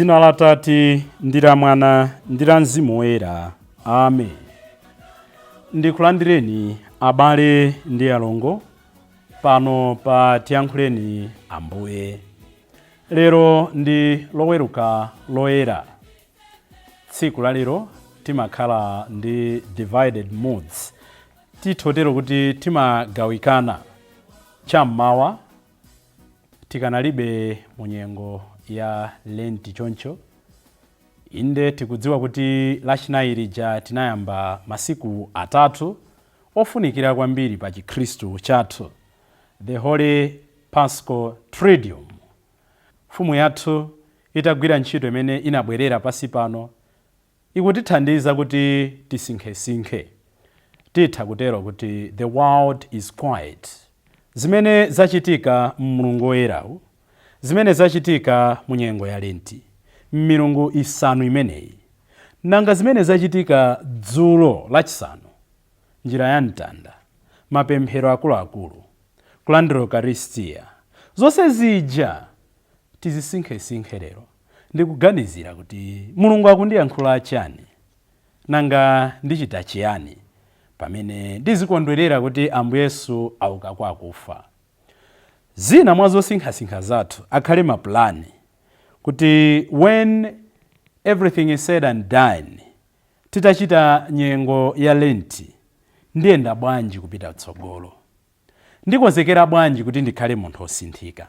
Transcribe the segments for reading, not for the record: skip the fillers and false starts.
Dzina la Tate ndi la Mwana ndi la Mzimu Woyera. Amen. Ndikulandireni abale ndi alongo pano pa Tiyankhuleni Ambuye. Lero ndi Loweruka Loyera. Tsiku la lero timakhala ndi divided moods. Titotero kuti timagawikana. Cham'mawa tikanalibe mu nyengo ya Lenti choncho. Inde, tikudziwa kuti Lachinayi lija tinayamba masiku 3 ofunikira kwambiri pa Chikhristu chathu, the Holy Paschal Triduum. Mfumu yathu itagwira ntchito imene inabwerera pansi pano, ikutithandiza kuti tisinkhesinkhe. Titha kutero kuti the world is quiet. Zimene zachitika m'Mulungu Woyerawu, zimene zachitika mu nyengo ya Lenti, m'milungu 5 imeneyi, nanga zimene zachitika dzulo Lachisanu, njira ya mtanda, mapemphero akuluakulu, kulandira Ukaristiya, zonse zija tizisinkhesinkhe lero ndikuganizira kuti Mulungu akundiyankhula chani, nanga ndichita chiyani pamene ndizikondwerera kuti Ambuye Yesu auka kwa akufa. Zina mwa zosinkhasinkha zathu akhale mapulani kuti when everything is said and done, titachita nyengo ya Lenti, ndiyenda bwanji kupita kutsogolo, ndikonzekera bwanji kuti ndikhale munthu osinthika?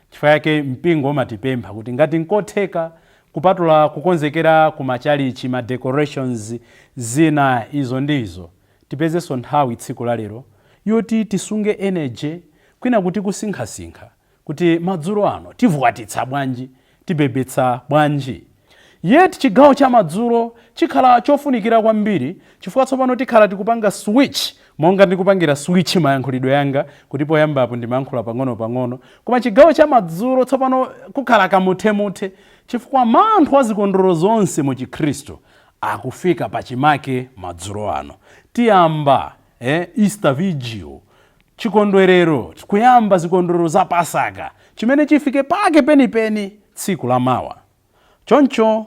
Chifukwa yake mpingo umatipempha kuti ngati nkotheka, kupatula kukonzekera kumachalichi, ma decorations, zina izo ndizo, tipezenso nthawi tsiku la lero yoti tisunge energy kwina kuti kusinkhasinkha kuti madzulo ano tivuwatitsa bwanji, tibebetsa bwanji. Yet chigawo cha madzulo chikhala chofunikira kwambiri, chifukwa tsopano tikhala tikupanga switch, monga ndikupangira switch mayankhulidwe yanga, kuti poyambapo ndimayankhula pang'ono-pang'ono, koma chigawo cha madzulo tsopano kukhala kamuthemuthe, chifukwa manthu azikondwerero zonse mu Chikhristu akufika pachimake madzulo ano. Tiyamba Easter Vigil, chikondwerero, kuyamba zikondwerero za Pasaka chimene chifike pake penipeni tsiku la mawa. Choncho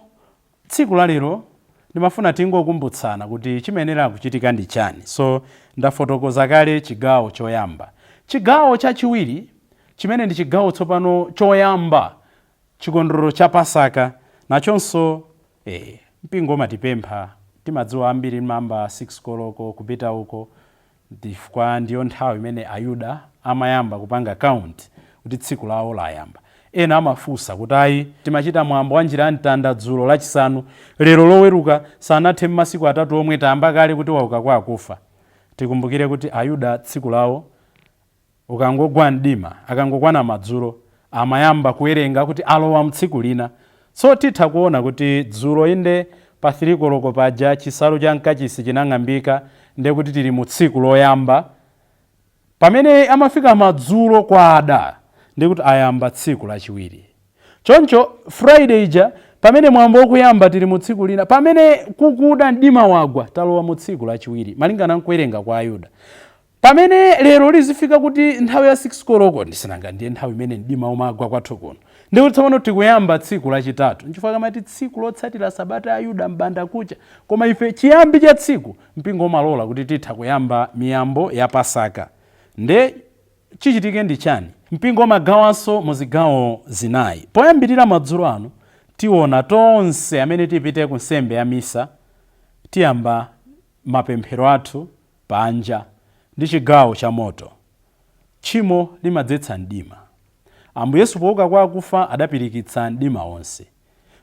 tsiku la lero ndimafuna tingokumbutsana kuti chimayenera kuchitika ndi chani. So ndafotokoza kale chigawo choyamba. Chigawo chachiwiri, chimene ndi chigawo tsopano choyamba chikondwerero cha Pasaka, nachonso mpingo umatipempha. Timadziwa ambiri mamba 6 koloko kupita uko, chifukwa ndiyo nthawi imene Ayuda amayamba kupanga count kuti tsiku lawo layamba. Ena amafunsa kuti ayi, timachita mwambo wa njira ya mtanda dzulo Lachisanu, lero Loweruka sanathe m'masiku 3 omwe tayamba kale kuti wauka kwa akufa. Tikumbukire kuti Ayuda tsiku lawo ukangogwa mdima, akangokwana madzulo, amayamba kuwerenga kuti alowa mtsiku lina. So titha kuona kuti dzulo inde pa 3 koloko paja chisalu cha mkachisi chinang'ambika, ndiye kuti tili mu tsiku loyamba. Pamene amafika madzulo kwada, ndiye kuti ayamba tsiku lachiwiri. Choncho Friday ija pamene mwambo wokuyamba, tili mu tsiku lina. Pamene kukuda, mdima wagwa, talowa mu tsiku lachiwiri malingana nkuwerenga kwa Ayuda. Pamene lero lizifika kuti nthawi ya 6 koloko, ndisinanga ndiye nthawi imene mdima umagwa kwathu kuno, ndikuti tsopano tikuyamba tsiku lachitatu. Nchifukwa kamati tsiku lotsatira sabata ya Ayuda mbanda kucha, koma ife chiyambi cha tsiku mpingo umalola kuti titha kuyamba miyambo ya Pasaka. Nde chichitike ndi chani? Mpingo umagawanso mu zigawo zinayi. Poyambirira madzulo ano tiona tonse amene tipite ku nsembe ya misa, tiyamba mapemphero athu panja ndi chigawo cha moto. Tchimo limadzetsa mdima. Ambuye Yesu pouka kwa akufa adapirikitsa mdima wonse.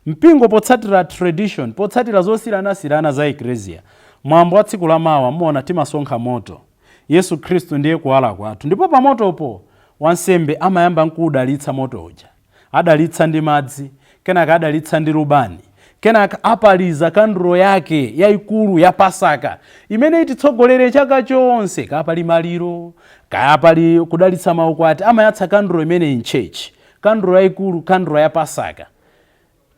Mpingo potsatira tradition, potsatira zosiyanasiyana za Eklesia, mwambo wa tsiku lamawa muona timasonkha moto. Yesu Khristu ndiye kuwala kwathu, ndipo pamotopo wansembe amayamba nkuudalitsa moto uja. Adalitsa ndi madzi, kenaka adalitsa ndi lubani, kenaka apaliza kandulo yake yayikulu ya Pasaka imene ititsogolere chaka chonse. Kaya pali maliro, kaya pali kudalitsa maukwati, amayatsa kandulo imene in church, kandulo yayikulu, kandulo ya Pasaka.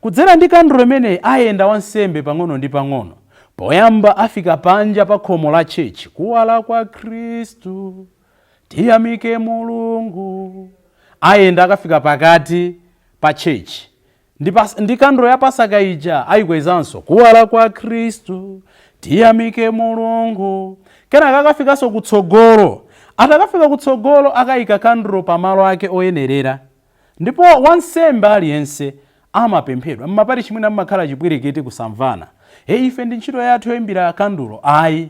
Kudzera ndi kandulo imeneyi ayenda wansembe pang'ono ndi pang'ono. Poyamba afika panja pa khomo la church, "Kuwala kwa Khristu, tiyamike Mulungu." Ayenda akafika pakati pa church. Ndi kandulo ya Pasaka ija ayikwezanso, kuwala kwa Khristu, tiyamike Mulungu. Kenaka akafikanso kutsogolo. Atakafika kutsogolo, akayika kandulo pamalo ake oyenerera, ndipo wansembe aliyense amapemphedwa. Mmaparishi mwina mmakhala chipwirikiti, kusamvana, he, ife ndi ntchito yathu yoyimbira kandulo. Ayi,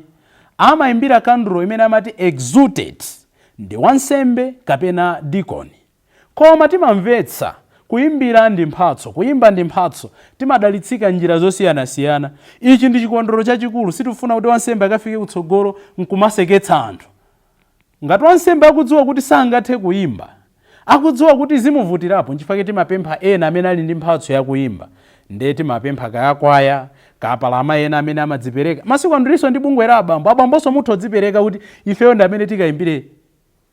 amayimbira kandulo imene amati Exsultet ndi wansembe kapena dikoni. Koma timamvetsa kuyimbira ndi mphatso, kuyimba ndi mphatso, timadalitsika njira zosiyanasiyana. Ichi ndi chikondwerero chachikulu. Sitifuna kuti wansembe akafike kutsogolo nkumaseketsa anthu. Ngati wansembe akudziwa kuti sangathe kuyimba, akudziwa kuti zimuvutirapo, nchifukwa timapempha ena amene ali ndi mphatso yakuyimba. Nde timapempha kayakwaya, kapalama, ena amene amadzipereka. Masiku ano ndi bungwe la abambo. Abambonso mutha kudzipereka kuti ifeyo ndi amene tikayimbire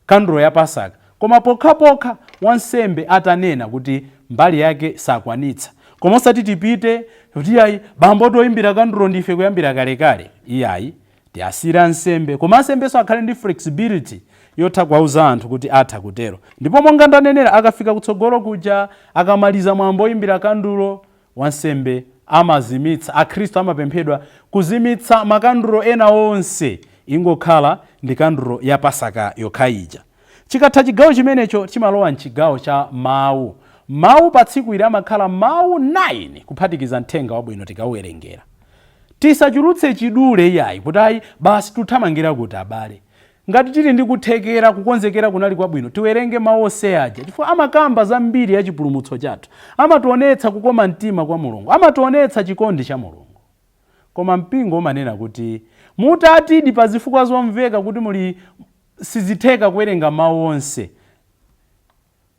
kandulo ya Pasaka, koma pokhapokha wansembe atanena kuti mbali yake sakwanitsa. Koma osati tipite kuti ayi, bambo, toyimbira kandulo ndife kuyambira kalekale. Iyayi, tiasire ansembe. Koma ansembenso akhale ndi flexibility yotha kuwauza anthu kuti atha kutero. Ndipo monga ndanenera, akafika kutsogolo kuja, akamaliza mwambo oyimbira kandulo, wansembe amazimitsa. Akhristu amapemphedwa kuzimitsa makandulo ena onse, ingokhala ndi kandulo ya Pasaka yokha ija. Chikatha chigawo chimenecho, chimalowa mchigawo cha mawu. Mawu pa tsiku ili amakhala mawu 9, kuphatikiza mthenga wabwino tikauwerengera. Tisachulutse chidule, iyayi, kuti ayi, basi tuthamangira kuti. Abale, ngati tili ndi kuthekera, kukonzekera kunali kwabwino, tiwerenge mawu onse aja, chifukwa amakamba zambiri ya chipulumutso chathu, amationetsa kukoma mtima kwa Mulungu, amationetsa chikondi cha Mulungu. Koma mpingo umanena kuti mutatidi pa zifukwa zomveka kuti muli sizitheka kuwerenga mawu onse,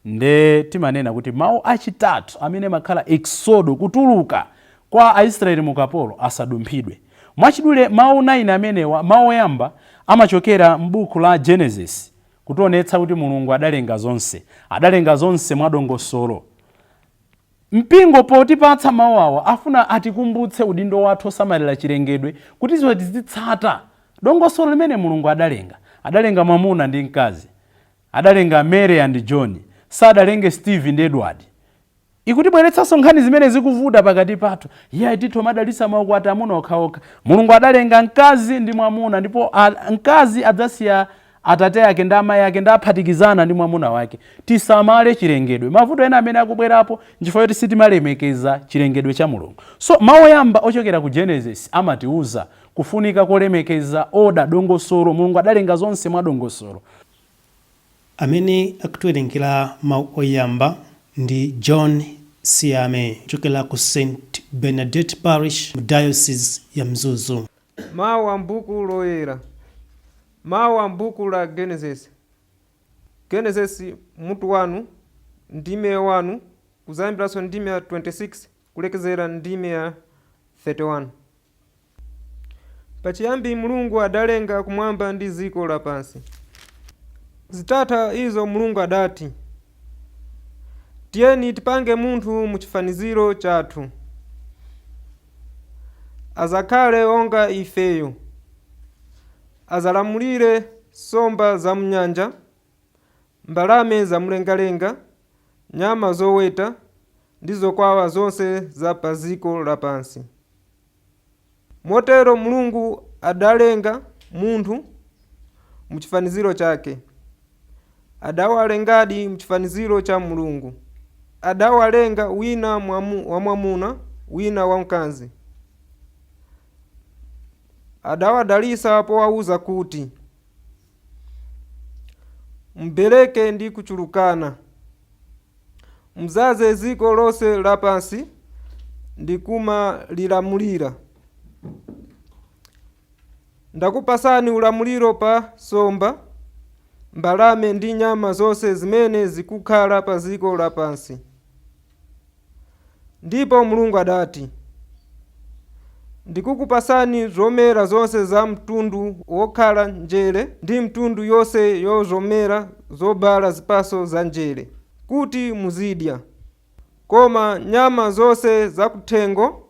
nde timanena kuti mawu achitatu, amene makhala Exodo, kutuluka kwa Aisraeli mukapolo, asadumphidwe. Mwachidule, mawu 9 amenewa, mawu oyamba amachokera m'buku la Genesis, kutionetsa kuti Mulungu adalenga zonse, adalenga zonse mwadongosolo. Mpingo potipatsa mawu awa afuna atikumbutse udindo wathu osamalira chilengedwe, kuti izo tizitsata dongosolo limene Mulungu adalenga. Adalenga mwamuna ndi mkazi, adalenga Mary and John, sadalenge Steve ndi Edward. Ikutibweretsanso nkhani zimene zikuvuta pakati pathu. Iye tithu amadalitsa maukwati amuna okhaokha. Mulungu adalenga mkazi ndi mwamuna, ndipo mkazi adzasiya atate ake ndi amayi ake ndi aphatikizana ndi mwamuna wake. Tisamale chilengedwe. Mavuto ena amene akubwerapo nchifukwa choti sitimalemekeza chilengedwe cha Mulungu. So mawu oyamba ochokera ku Genesis amatiuza kufunika kolemekeza order, dongosolo. Mulungu adalenga zonse mwa dongosolo. Amene akutiwerengera mawu oyamba ndi John Siame, kuchokera ku St Bernadette Parish mu Diocese ya Mzuzu. Mawu a m'buku loyera. Mawu a m'buku la Genesis. Genesis mutu 1, ndime ya 1 kuzayambiranso ndime ya 26 kulekezera ndime ya 31. Pachiyambi Mulungu adalenga kumwamba ndi dziko lapansi. Zitatha izo Mulungu adati, "Tiyeni tipange munthu mu chifaniziro chathu, azakhale onga ifeyo, azalamulire nsomba za mnyanja, mbalame zamlengalenga, nyama zoweta ndi zokwawa zonse za pa dziko lapansi." Motero Mulungu adalenga munthu mu chifaniziro chake. Adawalengadi m'chifaniziro cha Mulungu. Adawalenga wina wamwamuna, wina wamkazi. Adawadalitsa powauza kuti, "Mubereke ndi kuchulukana, mudzaze dziko lonse lapansi ndi kumalilamulira. Ndakupatsani ulamuliro pa nsomba, mbalame ndi nyama zonse zimene zikukhala pa dziko lapansi." Ndipo Mulungu adati, "Ndikukupatsani zomera zonse za mtundu wokhala njere ndi mtundu yonse yozomera zobala zipatso za njere, kuti muzidya. Koma nyama zonse zakuthengo,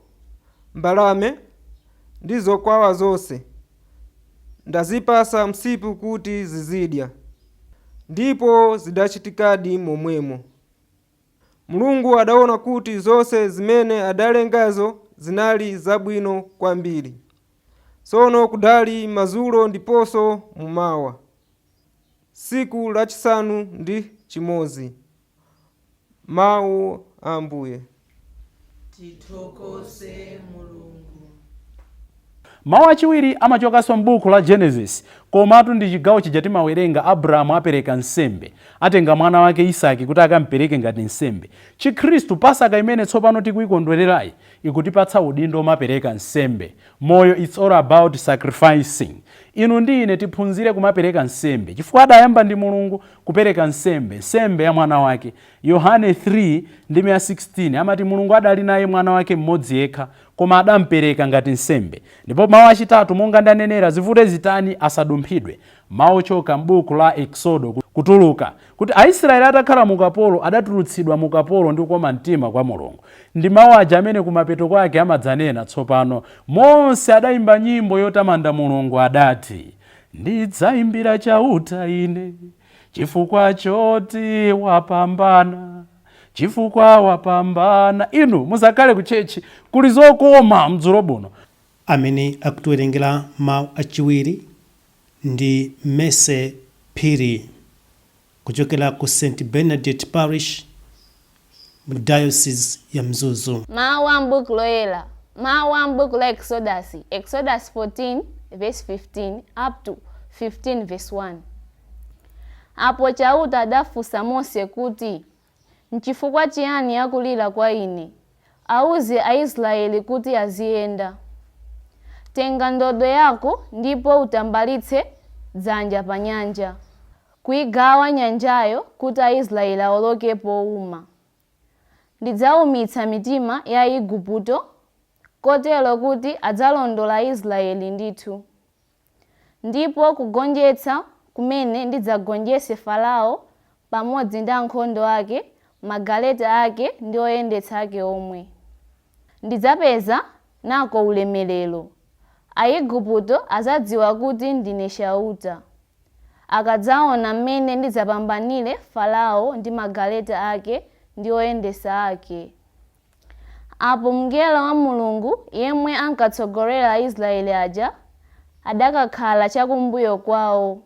mbalame ndi zokwawa zonse, ndazipatsa msipu kuti zizidya." Ndipo zidachitikadi momwemo. Mulungu adaona kuti zonse zimene adalengazo zinali zabwino kwambiri. Tsono kudali madzulo ndiponso mmawa, tsiku lachisanu ndi chimodzi. Mawu a Ambuye. Tithokoze Mulungu. Mawu achiwiri amachokanso m'buku la Genesis, komatu ndi chigawo chija timawerenga Abrahamu apereka nsembe, atenga mwana wake Isaki kuti akampereke ngati nsembe. Chikhristu, Pasaka imene tsopano tikuyikondwererayi, ikutipatsa udindo omapereka nsembe. Moyo it's all about sacrificing. Inu ndi ine tiphunzire kumapereka nsembe, chifukwa adayamba ndi Mulungu kupereka nsembe, nsembe ya mwana wake. Yohane 3 ndime ya 16 amati Mulungu adali naye mwana wake mmodzi yekha, koma adampereka ngati nsembe. Ndipo mawu achitatu, monga ndanenera, zivute zitani asadumphidwe. Mawu ochoka m'buku la Eksodo, kutuluka, kuti Aisraeli atakhala mu ukapolo adatulutsidwa mu ukapolo ndi kukoma mtima kwa Mulungu. Ndi mawu aja amene kumapeto kwake amadzanena tsopano, Mose adayimba nyimbo yotamanda Mulungu adati, Ndidzaimbira Chauta ine, chifukwa choti wapambana, chifukwa wapambana. Inu musakhale ku church, kuli zokoma mdzulo buno. Amene akutiwerengera mawu achiwiri ndi Mercy Phiri kuchokera ku St Bernadette Parish mu Diocese ya Mzuzu. Mawu a m'Buku Loyera. Mawu a m'buku la Exodus, Exodus 14 verse 15 up to 15 verse 1. Apo Chauta adafunsa Mose kuti, Nchifukwa chiyani akulira kwa Ine? Auze Aisraele kuti aziyenda. Tenga ndodo yako ndipo utambalitse dzanja pa nyanja, kuigawa nyanjayo kuti Aisraele aoloke pouma. Ndidzaumitsa mitima ya Aigupto kotero kuti adzalondola Aisraele ndithu. Ndipo kugonjetsa kumene ndidzagonjetse Farao pamodzi ndi ankhondo ake, magaleta ake ndi oyendetsa ake omwe. Ndidzapeza nako ulemerero. Aigupto adzadziwa kuti ndine Chauta, akadzaona m'mene ndidzapambanire Farao ndi magaleta ake ndi oyendetsa ake. Apo mngelo wa Mulungu yemwe ankatsogolera Aisraele aja, adakakhala chakumbuyo kwao.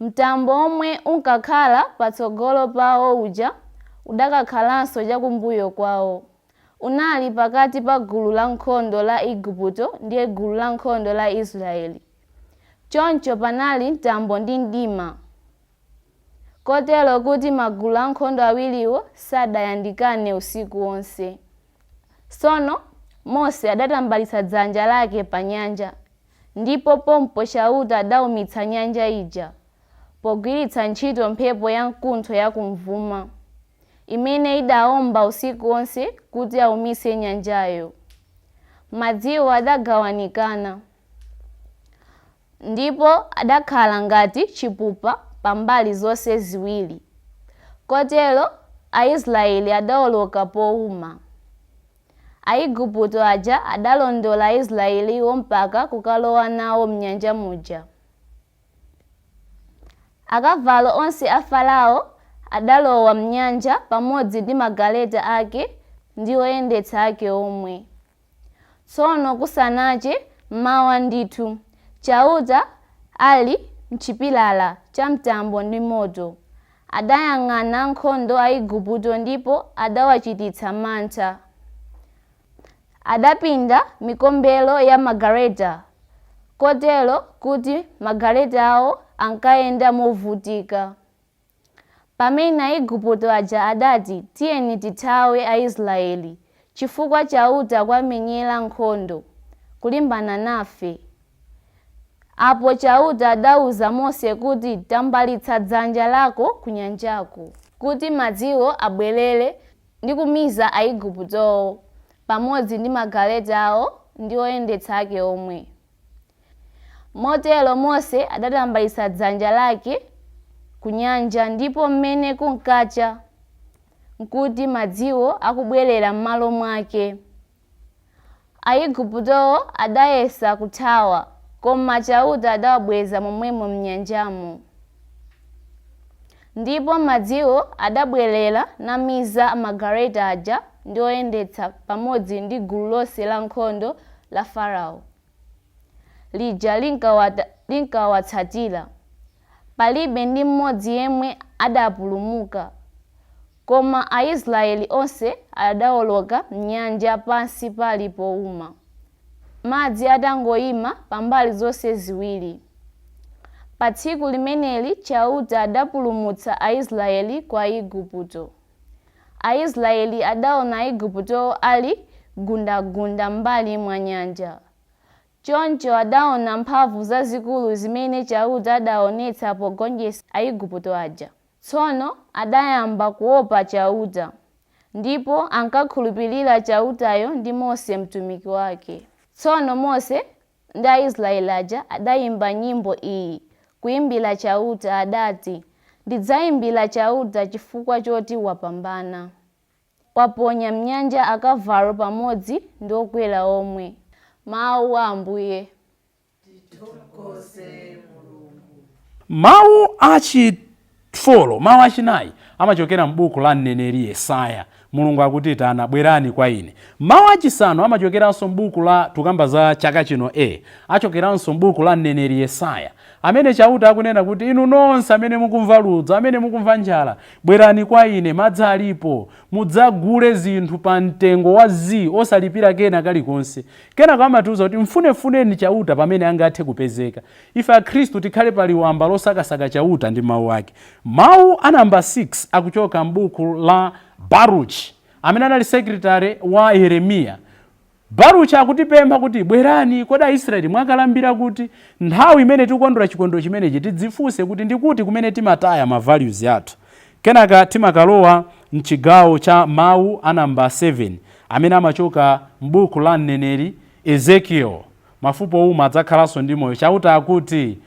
Mtambo womwe unkakhala patsogolo pao uja udakakhalanso chakumbuyo kwao. Unali pakati pa gulu lankhondo la Aigupto ndi gulu lankhondo la Aisraele. Choncho panali mtambo ndi mdima. Kotero kuti magulu ankhondo awiriwo sadayandikane usiku wonse. Tsono Mose adatambalitsa dzanja lake pa nyanja, ndipo pompo Chauta adaumitsa nyanja ija, pogwiritsa ntchito mphepo yamkuntho yakumvuma, imene idaomba usiku wonse kuti aumitse nyanjayo. Madziwo adagawanikana. Ndipo adakhala ngati chipupa pa mbali zonse ziwiri. Kotero Aisraele adaoloka pouma. Aigupto aja adalondola Aisraelewo mpaka kukalowa nawo m'nyanja muja. Akavalo onse a Farao adalowa m'nyanja pamodzi ndi magaleta ake ndi oyendetsa ake omwe. Tsono kusanache m'mawa ndithu, Chauta ali m'chipilala cha mtambo ndi moto, adayang'ana ankhondo a Aigupto ndipo adawachititsa mantha. Adapinda mikombero ya magaleta, kotero kuti magaleta ao ankayenda movutika. Pamene Aigupto aja adati, Tiyeni tithawe Aisraele, chifukwa Chauta akuwamenyera nkhondo, kulimbana nafe. Apo Chauta adauza Mose kuti, Tambalitsa dzanja lako kunyanjako, kuti madziwo abwerere ndi kumiza Aiguptowo, pamodzi ndi magaleta ao ndi oyendetsa ake omwe. Motero Mose adatambalitsa dzanja lake ku nyanja, ndipo m'mene kunkacha, nkuti madziwo akubwerera m'malo mwake. Aiguptowo adayesa kuthawa, koma Chauta adawabweza momwemo m'nyanjamo. Ndipo madziwo adabwerera namiza magaleta aja ndi oyendetsa pamodzi ndi gulu lonse la nkhondo la Farao lija linkawatsatira. Palibe ndi mmodzi yemwe adapulumuka. Koma Aisraeli onse adawoloka nyanja pansi pali powuma, madzi atangoyima pambali zonse ziwiri. Pa tsiku limeneli Chauta adapulumutsa Aisraeli kwa Igupto. Aisraeli adaona Aigupto ali gundagunda m'mbali mwa nyanja. Choncho adaona mphamvu zazikulu zimene Chauta adaonetsa pogonjetsa Aigupto aja. Tsono adayamba kuopa Chauta, ndipo ankakhulupirira Chautayo ndi Mose mtumiki wake. Tsono Mose ndi Aisraeli aja adayimba nyimbo iyi kuyimbira Chauta. Adati, ndidzayimbira Chauta chifukwa choti wapambana. Waponya mnyanja akavalo pamodzi ndi okwera omwe. Mawu a Ambuye. Tithokoze Mulungu. Mawu achifolo, mawu achinayi amachokera m'buku la mneneri Yesaya. Mulungu akutitana, bwerani kwa ine. Mawu achisanu amachokeranso m'buku la tukamba za chaka chino a achokeranso m'buku la mneneri Yesaya, amene Chauta akunena kuti inu nonse amene mukumva ludzu, amene mukumva njala, bwerani kwa ine, madzi alipo, mudzagule zinthu pa mtengo wa zii, osalipira kena kalikonse. Kenako amatiuza kuti mfunefuneni Chauta pamene angathe kupezeka. Ife akhristu tikhale paliwamba losakasaka Chauta ndi mawu ake. Mawu a namba 6 akuchoka m'buku la Baruchi, amene anali secretary wa Yeremiya. Baruchi akutipempha kuti bwerani, kodi Aisraeli mwakalambira kuti? Nthawi imene tikukondwera chikondwerero chimenechi, tidzifunse kuti ndikuti kumene timataya ma values athu. Kenaka timakalowa mchigawo cha mawu a namba 7 amene amachoka m'buku la mneneri Ezekiel. Mafupa owuma adzakhalanso ndi moyo. Chauta akuti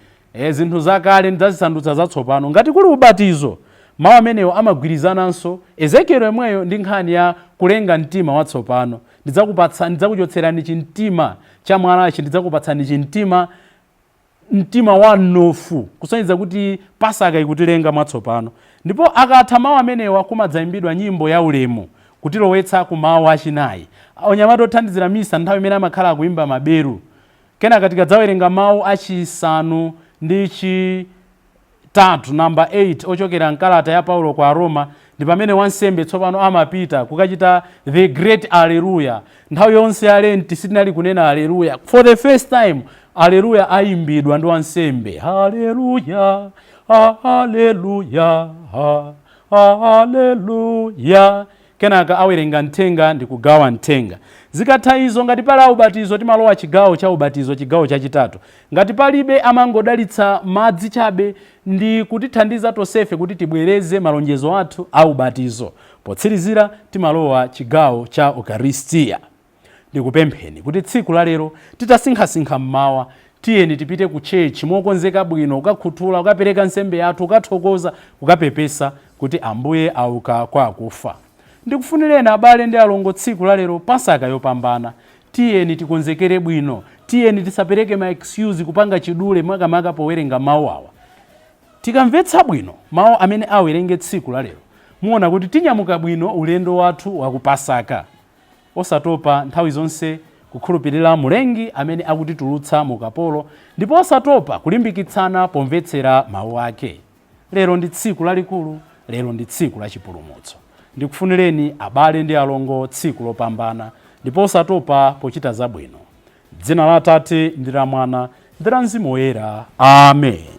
zinthu zakale ndidzazisandutsa zatsopano. Ngati kuli ubatizo, mawu amenewo amagwirizananso Ezekiel yemweyo ndi nkhani ya kulenga mtima watsopano. Ndidzakuchotserani chimtima cha mwalachi, ndidzakupatsani chimtima mtima wa mnofu, kusonyeza kuti Pasaka ikutilenga mwatsopano. Ndipo akatha mawu amenewa kumadzayimbidwa nyimbo ya ulemu kutilowetsa ku mawu achinayi. Anyamata othandizira misa nthawi imene amakhala akuimba maberu. Kenaka tikadzawerenga mawu achisanu ndi chitatu, namba 8, ochokera mkalata ya Paulo kwa Aroma, ndi pamene wansembe tsopano amapita kukachita the great Alleluia. Nthawi yonse ya Lent sitinali kunena Alleluia. For the first time Alleluia ayimbidwa ndi wansembe. Alleluia, Alleluia, Alleluia. Kenaka awerenga mthenga ndi kugawa mthenga. Zikatha izo, ngati pali aubatizo, timalowa chigawo cha ubatizo, chigawo chachitatu. Ngati palibe, amangodalitsa madzi chabe ndi kutithandiza tonsefe kuti tibwereze malonjezo athu a ubatizo. Potsirizira timalowa chigawo cha Ukaristiya. Ndikupempheni kuti tsiku la lero titasinkhasinkha mmawa, tiyeni tipite ku church mokonzeka bwino, kukakhuthula, kukapereka nsembe yathu, kukathokoza, kukapepesa kuti Ambuye auka kwa akufa. Ndikufunireni abale ndi alongo tsiku la lero Pasaka yopambana. Tiyeni tikonzekere bwino, tiyeni tisapereke ma excuse, kupanga chidule, makamaka powerenga mawu awa. Tikamvetsa bwino mawu amene awerenge tsiku la lero, muona kuti tinyamuka bwino ulendo wathu wa ku Pasaka. Osatopa nthawi zonse kukhulupirira Mlengi amene akutitulutsa mu ukapolo, ndipo osatopa kulimbikitsana pomvetsera mawu ake. Lero ndi tsiku lalikulu, lero ndi tsiku la chipulumutso. Ndikufunireni abale ndi alongo tsiku lopambana, ndipo osatopa pochita zabwino. Dzina la Atate ndi la Mwana ndi la Mzimu Woyera. Amen.